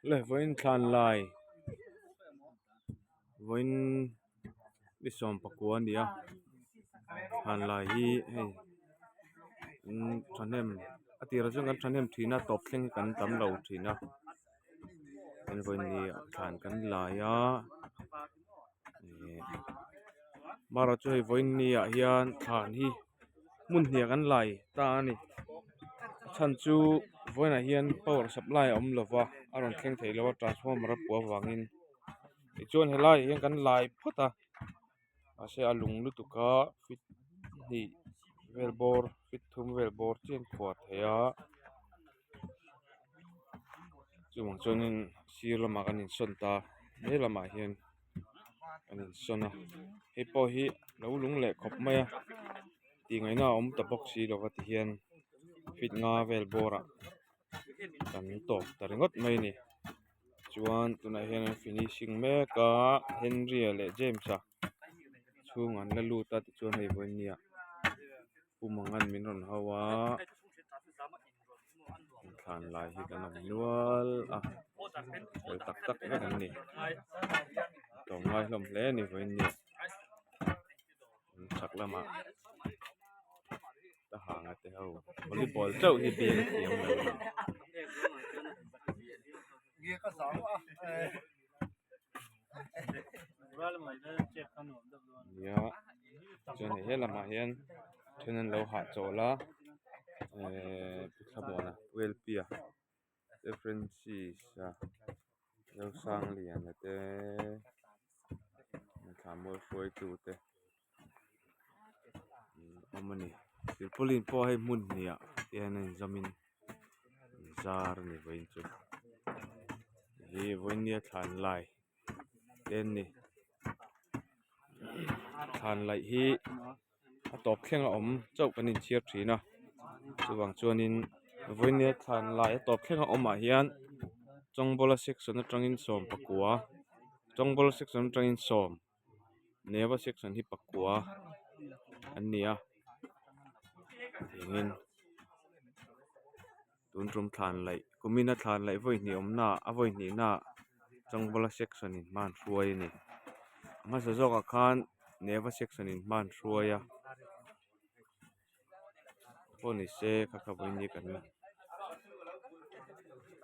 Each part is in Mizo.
Le vawiin thlan lai vawiin ni sawm pakua a ni a thlan lai hi hei thahnem a tirah chuan kan thahnem thin a tawp thleng hi kan tam lo thin a tin vawiin ni ah thlan kan lai a ihh marawh chu hei vawiin ni ah hian thlan hi hmun hniak an lai ta a ni a chhan chu vawiinah hian power supply a awm lo va a rawn thleng thei lo a transformer a puah avangin tichuan helaiah hian kan lai phawt a mahse a lung lutuk a feet hnih vel bawr feet thum vel bawr chiah an khuar thei a chuvang chuanin sir lamah kan insawn ta he lamah hian kan insawn a hei pawh hi lo lung leh khawp mai a tih ngaihna a awm ta bawk si lo va ti hian feet nga vel bawrah kan tawp ta ringawt mai a ni chuan tunah hian an finishing mek a Henry-a leh James-a chhungah an la lut a tichuan hei vawiin nia Pu Mangan min rawn hau a thlan lai hi kan awm nual a fel tak tak vek an ni tlawmngai hlawm hle a ni vawiin nia chhak lamah ka hang a te ho volleyball chauh hi beng a thiam lo a ni. Nia chuan hei he lamah hian then an lo hahchawl a ehh pu thlamuana pu L P a te Francis-a Zosangliana te thlanmual hruaitu te awm a ni silpauline pawh hei hmun hnih ah te hian a inzawm in zar a ni vawiin chu hi vawiin nia thlan lai te an ni thlan laih hi a tawp thleng a awm chauh kan inchhiar thin a chuvang chuanin vawiin nia thlan lai a tawp thleng a awm ah hian chawngbawla section atangin sawm pakua chawngbawla section atangin sawm neva section hi pakua an ni a engin tun tum thlan laih kumin a thlan laih vawi hnih awmna ah a vawi hnih na ah chawngbawla section in hma an hruai a ni a hmasa zawk ah khan neva section in hma an hruai a pawh ni se kha kha vawiin ni kan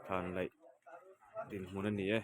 thlan laih dinhmun a ni e.